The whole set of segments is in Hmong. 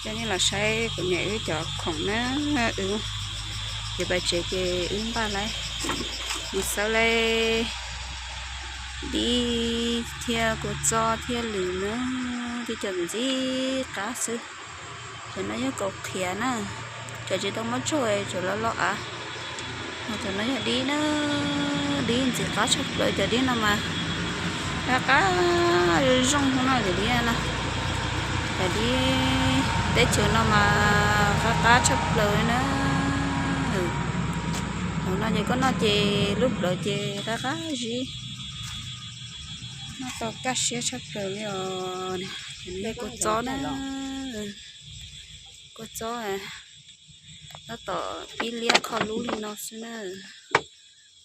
Coj nej los saib kuv niam wb cov khoom na. Wb ces pais tsev ces wb npaj lawm, mus xauj lawm, dib thiab kua txob thiab lws na, tib co ntxim qab xwb. Cov no yog kaus qhiav na, cov tsis tau muab tsau, cov loj loj av. Ho cov no yog dib na, dib ntxim qab tshaj plaws, cov dib no mas qab qab zoo zoo no, cov dib no, cov dib teb chaws no mas qab qab tshaj plaws na. Thaum no ces koj noj ces lub plawv ces qab qab zib, noj tau kaj siab tshaj plaws li os. Cov no yog kua txob na, kua txob tab tom pib liab kho lub li no xwb na.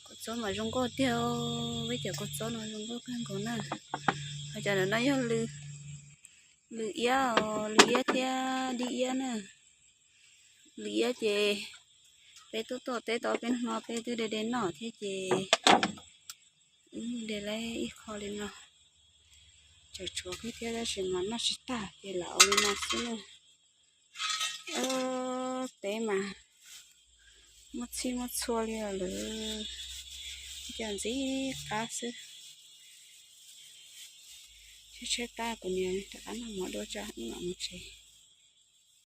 Kua txob mas zoo nkauj tiag, peb cov kua txob no zoo nkauj kawg nkaus na. Ho cov no yog lws iab, lws iab thiab dib iab na. Lws iab ces peb tuaj tuaj teb tau peb hnub no peb twb de de noj thiab ces wb de lawm ib qho li no. Tseem tshuav kiag thiab tab sis mas noj tsis tag ces lam ua li no xwb na. Teb mas muaj txhij muaj txhua li os lawm, cov ntxim qab xwb. Tshaib tshaib plab, kuv niam rov qab noj mov dua tso wb mam mus tsev.